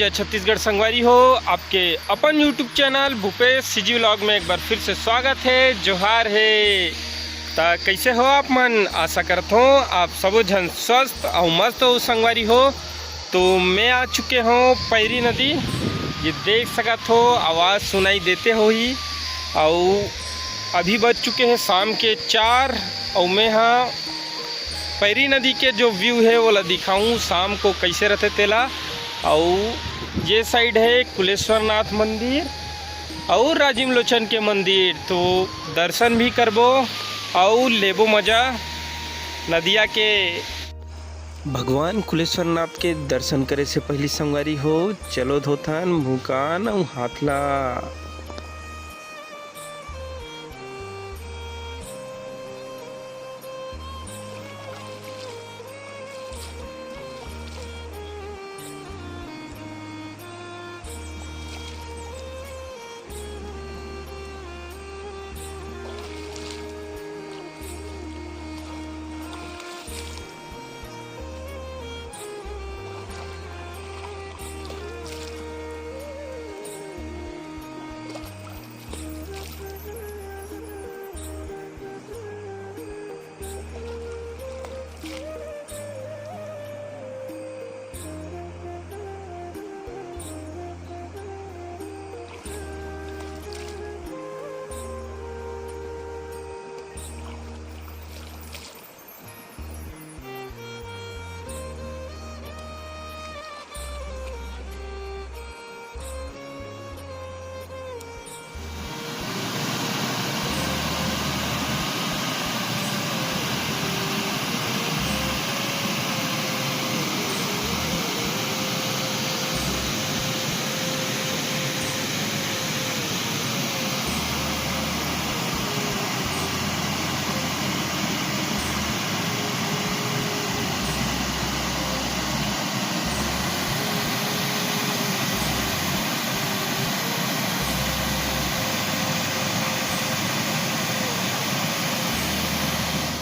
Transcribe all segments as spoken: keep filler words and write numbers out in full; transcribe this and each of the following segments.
छत्तीसगढ़ संगवारी हो, आपके अपन YouTube channel Bhupesh CG vlog में एक बार फिर से स्वागत है। जोहार है। त कैसे हो आप मन? आशा करत हो आप सबो झन स्वस्थ अउ मस्त हो संगवारी हो। तो मैं आ चुके हों पैरी नदी। ये देख सकत हो, आवाज़ सुनाई देते होही। अउ अभी बज चुके हैं शाम के चार। अउ मैं हा पैरी नदी के जो व्यू है, ओला दिखाऊं शाम को कैसे रहते तेला। अउ ये साइड है कुलेश्वर नाथ मंदिर अउ राजीव लोचन के मंदिर। तो दर्शन भी करबो अउ लेबो मजा नदिया के। भगवान कुलेश्वर नाथ के दर्शन करे से पहली संगवारी हो, चलो धोथन मुँह कान अउ हाथ ला।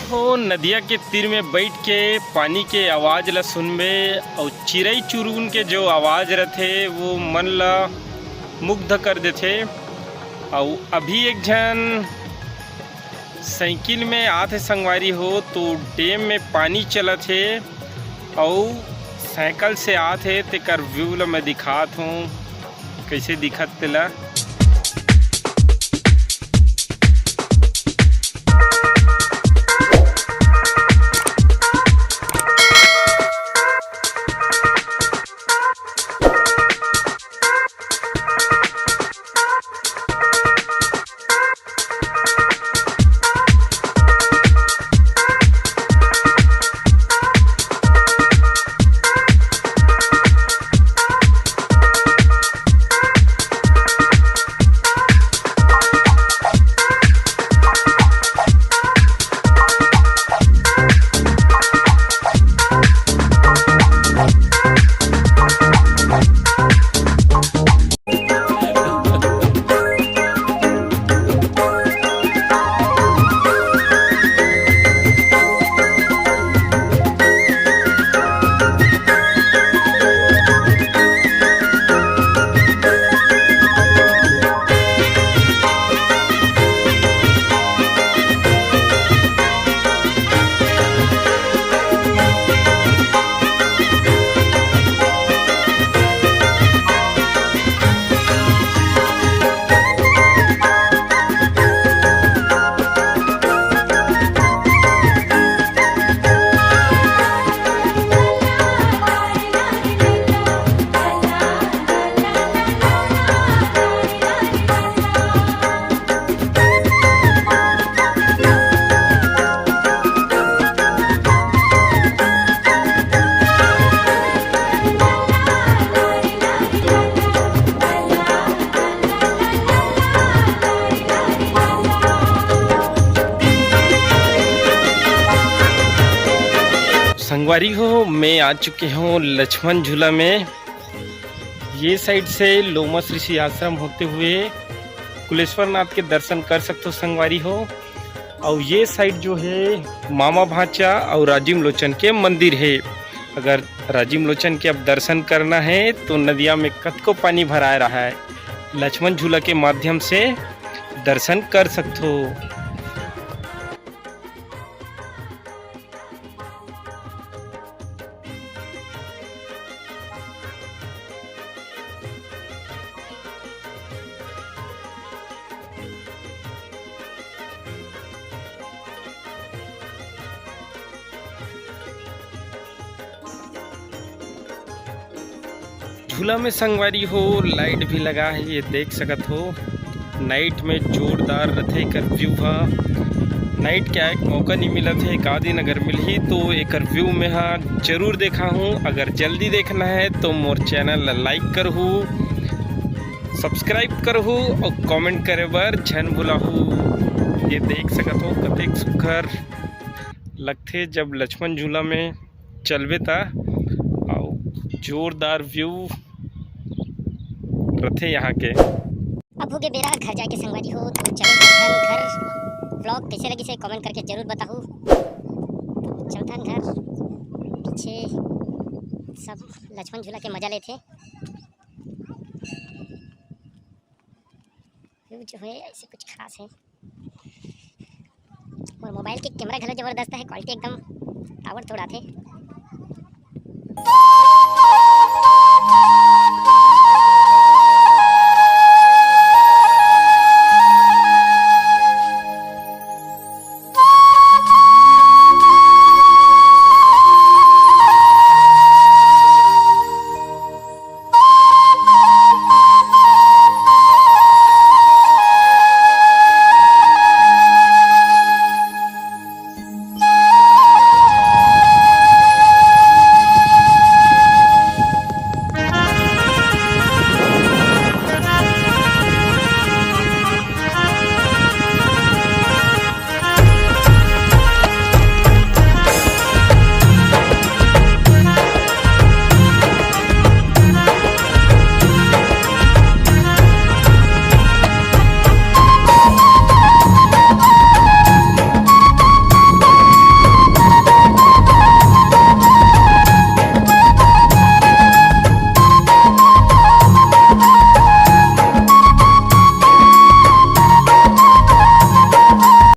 हो नदिया के तीर में बैठ के पानी के आवाज ला सुनबे अउ चिरई चुरुन के जो आवाज रथे, वो मन ला मुग्ध कर देथे। अउ अभी एक झन साइकिल में आत हे संगवारी हो, तो डैम में पानी चलत हे अउ साइकिल से आत हे, तेकर व्यू ला मैं दिखात हूँ, कैसे दिखत तेला। संगवारी हो, मैं आ चुके हूँ लक्ष्मण झूला में। ये साइड से लोमस ऋषि आश्रम होते हुए कुलेश्वर नाथ के दर्शन कर सकते हो संगवारी हो। और ये साइड जो है मामा भांचा और राजीव लोचन के मंदिर है। अगर राजीव लोचन के अब दर्शन करना है तो नदिया में कतको पानी भराए रहा है, लक्ष्मण झूला के माध्यम से दर्शन कर सकथो। झूला में संगवारी हो, लाइट भी लगा है, ये देख सकत हो। नाइट में जोरदार रथे एकर व्यू ह। नाइट के आए के मौका नहीं मिलत है, एक आध दिन अगर मिलही तो एकर व्यू में हा जरूर देखा हूँ। अगर जल्दी देखना है तो मोर चैनल ला लाइक करहू, सब्सक्राइब करहू और कमेंट करे बर झन भुलाहू। ये देख सकत हो कतेक सुघर लगथे जब लक्ष्मण झूला में चलबे त, अउ जोरदार व्यू रथे यहाँ के। अब होगे बेरा घर जाके संगवारी हो, तो चलो चलथन घर। व्लॉग कैसे लगिस हे कमेंट करके जरूर बताहू। चलथन घर, पीछे सब लक्ष्मण झूला के मजा लेथे। व्यू जो है ऐसे कुछ खास है। मोर मोबाइल के कैमरा घलो जबरदस्त है, क्वालिटी एकदम ताबड़तोड़ आथे।